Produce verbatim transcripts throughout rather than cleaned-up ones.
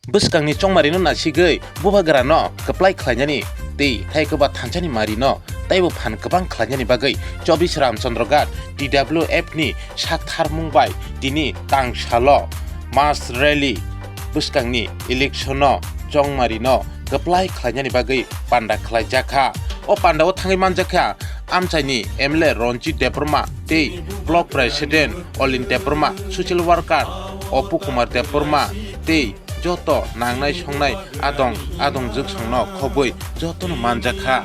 Bwskangni chongmarino nasigwi bubagrano kwplai khlainani tei thaikoba thansani marino taibo phan kwbang khlainani bagwi chobbish Ramchandra Ghat T W F ni sak tharmung bai tini tang salo mass rally bwskangni election-o chongmarino kwplai khlainani bagwi panda khlaijakha. O pandao thangwi manjakha amchaini M L A Ranjit Debbarma tei Block President Olin Debbarma, Social Worker Opu Kumar Debbarma tei joto nangnai songnai adong adong jwksongno khobwi jotono manjakha.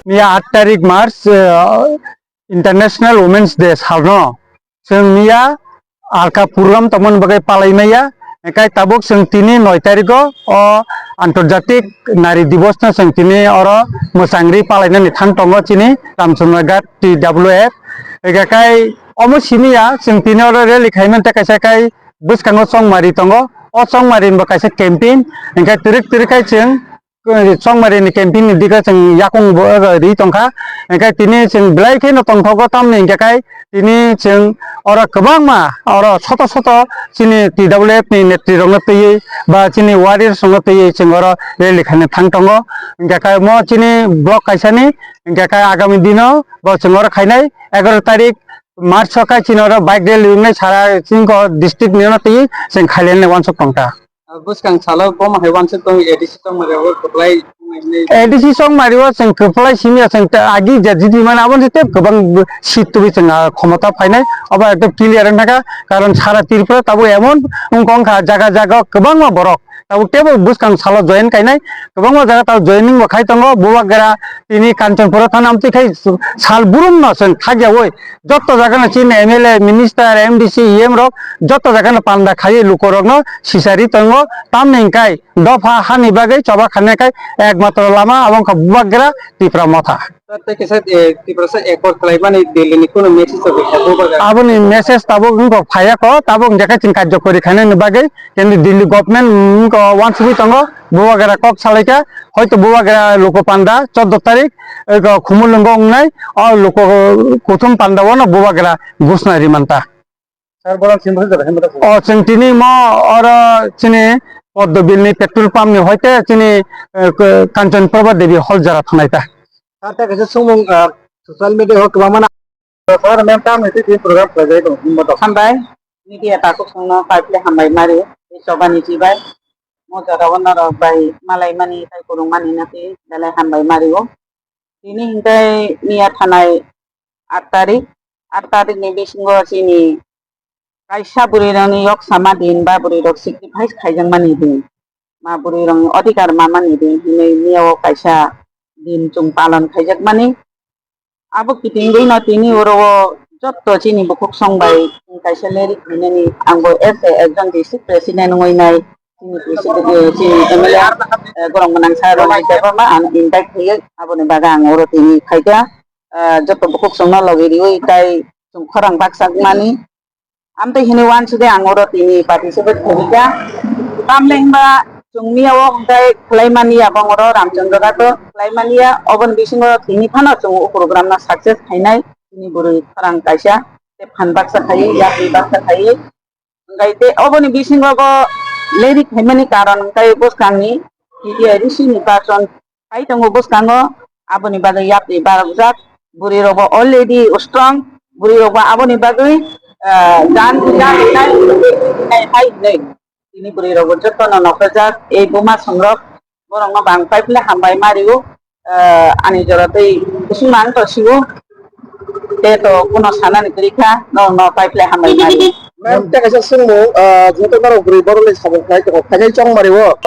Miya aat tarik March, eh, International Women's Day salno chwng miya alka program tongmani bagwi palai maya. Hingkhe tabuk chwng tini noi tarigo o Antarjatik Nari Divos no chwng tini oro mwchangri palainani thang tongo chini Ramchandra Ghat T W F. Hingkhe kai omo simi ya chwng tini oro rally khaimani tei kaisa kai bwskango chongmari tongo. O chongmari ni bo kaisa campaign hingkhe twrwk twrwk khai chwng chongmari ni campaign ni digo chwng yakung bo ri tongkha. Hingkhe tini chwng belai kheno tongthogo, tamni hingkhe kai tini chwng oro kwbangma oro soto soto chini T W F ni netri rokno twiwi ba chini warriors rokno twiwi chwng oro rally khaina thang tongo. Hingkhe kai mo chini block kaisa ni hingkhe kai agami dino bo chwng oro khainai egaroh tarik March o kai chini oro bike rally wngnai sara chini district ni no twiwi chwng khailai uansuk tongkha. Bwskang salo bomo hai uansuk tongo A D C chongmari o kwplai wngnai hinwi. A D C chongmari o chwng kwplai simi ya chwng ta agi je jiti mano abo se tei kwbang seat tubui chwng ah khomota phainai obo ekdom clear wngkha karon sara Tripura tabuk emon wngkha jaga jaga kwbangma borok tabuk teibo bwskang salo join kainai kwbangma jaga tabuk joining bo khai tongo bubagra tini Kanchanpura thana amtwi khai sal burum no chwng thakyaui jotto jaga no chini M L A, minister, M D C, E M rok jotto jaga no panda khaiwi luku rok no sisari tongo tamni hingkai dopha hani bagwi choba khainai khai ekmatro lama abo wngkha bubagra Tipra Motha. Tei kisa, eh, Tiprasa accord khlaimani Delhi ni kunu message rok kha bubagra. Aboni message tabuk wngkha phaiya kho tabuk hingkhe chwng karjokori khainani bagwi kintu Delhi government wngkha uansugwi tongo bubagra kok salaikha hoito bubagra luku panda chordo tarik eko Khumulwngo wngnai o luku kuthum panda o no bubagra gusna rimanta. Sir, borom sini bwswk jora hinwi O chwng tini mo oro chini Poddo Bill ni petrol pump ni hoite chini, eh, k-, Kanchan Prabha Devi hall jora thangnaita. Sir, tei kaisa sumung, ah, social media o kwbangma na-, sir, mem tam ni twi program khlaijak tong, hinba tong. Hambai, media takhuk songno kaiple hambai mari, tei chobani chibai. Mo jora o norok bai malai mani, tai kurung mani na twi, belai hambai mari o. Tini hingke miya thanai aat tarik, aat tarik ni bisingo chini kaisa bwrwi rokni yok sama din ba bwrwi rok sacrifice khaijakmani din, ma bwrwi rokni odhikar mamani din hinwi miya o kaisa din chwng palon khaijakmani. Abo kitingwi no tini oro o jotto chini bukhuk song bai kaisa lerik hinani ang bo as a ekjon district president wngwi nai. Chini president, eh, chini M L A, eh, gorong gwnang sir rok ni tebo ma ang invite khaio, aboni bagwi ang oro tini khaikha, eh, joto bukhuk chwngno logi riwi tai chwng khorang baksa mani. Amtwi hinwi uansukhe ang oro tini participate khaikha. Tamle hwnba chwng miya o hwnkhe khlai mani ya bong oro Ramchandra Ghat o khlai mani ya, oboni bisingo tini phano chwng o program no success khainai, chini bwrwi khorang kaisa tei phan baksa khaiwi, yapri baksa khaiwi. Hingkhe tei oboni bisingo bo lerik khaimani karon hingkhe bwskangni T T I D C ni person phai tongo bwskango, aboni bagwi yapri barokjak. Bwrwi rokbo already strong, Bwrwi rok ba aboni bagwi, ah, gan, gan, gan, hai, hai, hinwi. Tini bwrwi rok bo joto no nokojak, ei buma songrok, borok no bang pai phile hambai ma rio, ah, ani jora tei kusung nang to siwo, te to kuno sanani kwrwi kha, no, no pai phile hambai ma rio. Ma'am, tei kaisa swngmung, ah, joto norok bwrwi borok le sabuk khai tongo, khai chong ma rio.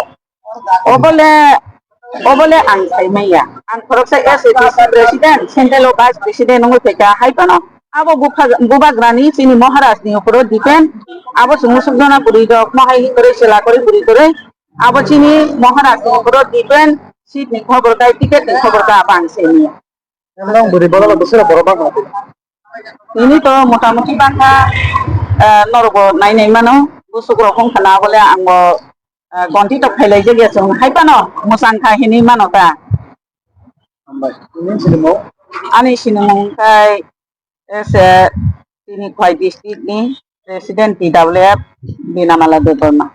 Obole, obole ang sai maya. Ang khoroksa S A P C president, central o vice president wngwi phaikha hai phano. Abo bupha-, bubagrani chini Maharaj ni uporo depend. Abo chwng musuk jona bwrwi rok mohai hinwi chwla kwrwi bwrwi kwrwi. Abo chini Maharaj ni uporo depend. Seat ni khobor kai, ticket ni khobor kai abo ang sai maya. Emang bwrwi borok bwswk borok bangma. Tini to motamuti bangkha, eh, norok bo nai nai mano, bwswk rok wngkha na bole ang bo, eh, gonti tok khailai jak ya chwng hai phano mwchang kha hinwi mano ta. Hambai. Nini sinimung? Ani sinimung khai S A tini Khwai district ni president T W F Binamala Debbarma.